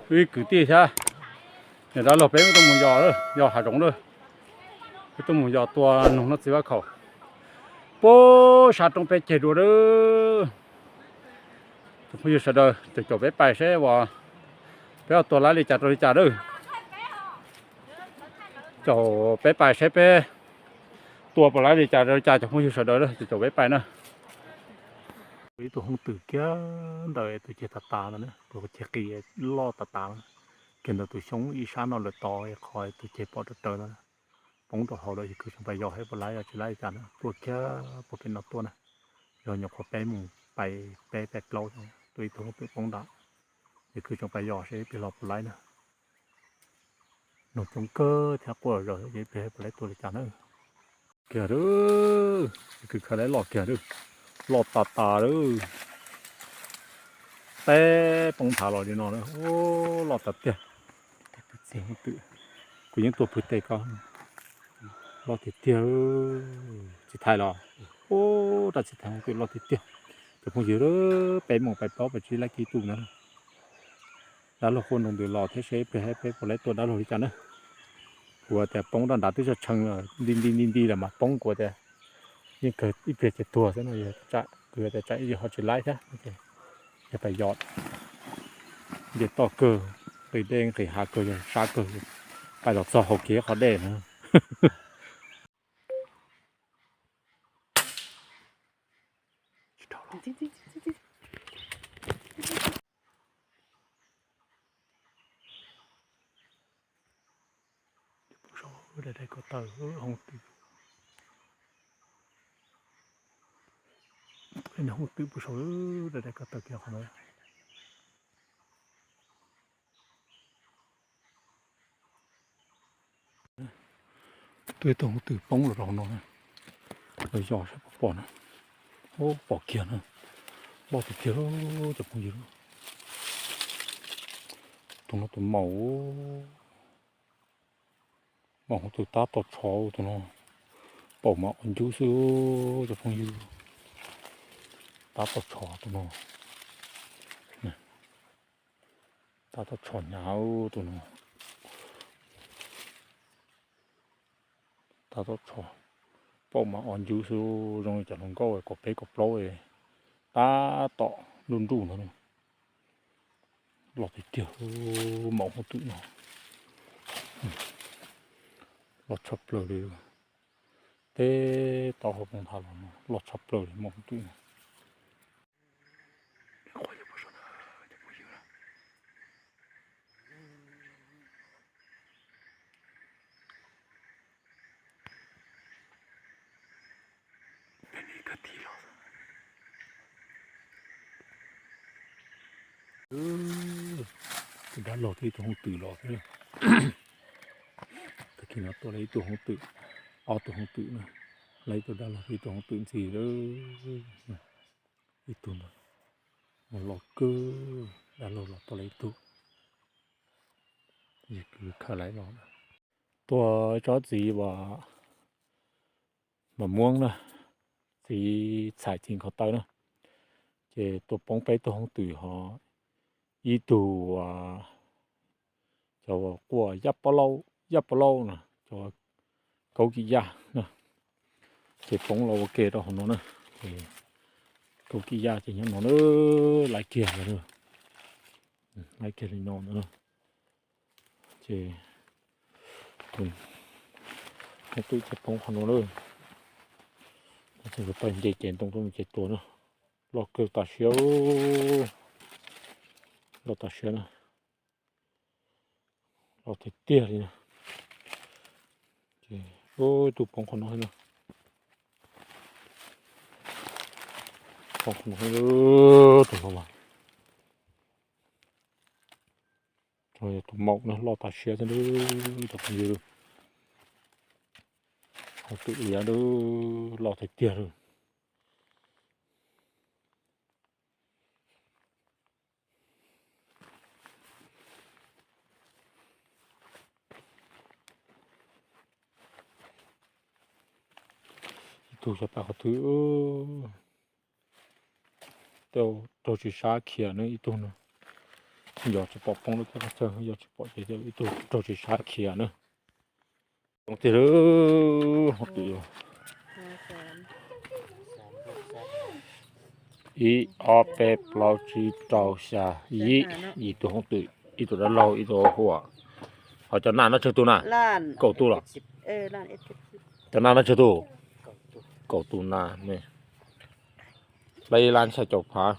Ib kwv tij thiab niam dab laug peb tuaj mus yos, yos hav zoov lawm. Peb tuaj mus yos tua noog noj txiv vaj khaum puag sab roob peb ceg dua lawm. Cov phooj ywg sawv daws, caum caum peb pais seb uas peb tua laib li cas rau li cas lawm. Caum peb pais seb peb tua puas laib li cas rau li cas cov phooj ywg sawv daws, caum caum peb pais na. Ib tug hooj twm kiag ntawm tus ceg tas tas ntawd na, tus ceg qis loj tas tas kiag ntawm tus xyoob ib sab no lawm tod, qhov tus ceg pom raws raws ntawd na. Poob rau hauv lawm, yog khwv tseem pais yos seb puas laib los tsis laib li cas na, tuaj kiag puag pem no tuaj na. Yog nyuam qhuav peb mus pais peb pais plaub, tua ib tug hooj twm poob nram. Yog khwv tseem pais yos seb ib pliag los puas laib na. Noog coob kawg thiab quaj zom zaws, yog ib pliag puas laib tua li cas na. Kiag lawm, yog khwv khaws laib los kiag lawm, loj tas tas lawm. Teb poob nthav los li no na, loj tas tiag. Kuv yeej tuaj pw tes ko, loj tiag tiag. Txiv thais los, ub, rab txiv thais hooj twm loj tiag tiag. Cov phooj ywg, peb mus pais plaub pais tsib laib kiag ib tug na. Dab laug quaj nroo ntws los thiab seb peb, peb puas laib tua dab laug li cas na. Kuv tias poob rau nrad twb tshee tshee lawm, nti nti nti nti lawm mas poob, kuv tias yeej kawg ib pliag ces tuag xwb no, kuv tias tsam ib pliag ho tsis laib thiab. Yog pais yos nce toj kawg, nqis dej nqis hav kawg, yog sab kawg, pais los txog hauv kev qhov dej na. Daim daim ko taw, hooj twm, hooj twm puag saum daim daim ko taw kiag qhov no. Tuaj ib tug hooj twm poob los rau hauv no na. Los yos saib puas pom na. Ub, pom kiag na. Loj tiag tiag cov phooj ywg. Tus no tus maum, maum hooj twm tab tom tshos tus no. Paum mas ua ncub xwb cov phooj ywg. Tab tom tshos tus no. Tab tom tshos hnyav tus no. Tab tom tshos, paum mas ua ncub xwb, zoo li cov hluas nkauj kaum peb kaum plaub, tab tom nruj nruj ntawd. Loj tiag tiag, maum hooj twm no. Loj tshaj plaws li. Teb taub hau poob nthav los no, loj tshaj plaws li maum hooj twm no. Tus dab laug thiab ib tug hooj twm los xwb. Tag kis no tuaj laib ib tug hooj twm, ob tug hooj twm na, laib ib tug dab laug thiab ib tug hooj twm ntxiv lawm. Ib tug ntawd los kawg, dab laug los tuaj laib ib tug. Yog kwv khaws laib los. Tuaj tsob txiv uas mas muab na, txiv txhais txiv nkhaus taw na, ces tuaj poob peb tug hooj twm ho ib tug, cov quaj yaj pob lauj, yaj pob lauj na, cov kaub kim yaj na, ces poob los ua ke rau hauv no na. Kaub kim yaj ces nyob no na, laib kiag, laib kiag li no na. Ces hooj twm ces poob qhov no na. Ces kuv tau nce ces ntoo rau ces tua na. Loj kawg tas siab, loj tas siab na. Loj tiag tiag li na. Ces ib tug poob qhov no na. Poob qhov no, tus no mas. Tus maum no loj tas siab thiab, cov phooj ywg. Hooj twm liab loj tiag tiag li. Ib tug xyov pais qhov twg, tej raug tsis sab khiav na ib tug no. Yog tsis pom poob lub caj dab tsawg, yog tsis pom ces ib tug raug tsis sab khiav na. Coob tiag li, hoob twm. Ib, ob, peb, plaub, tsib, rau, xya, yim, yim tus hoob twm, ib tus dab laug, ib tus huam. Ho cov nas no tsawg tus na? Kaum tus los? Cov nas no tsawg tus? Kaum tus nas ne. Plaub ib lab xya caum phav.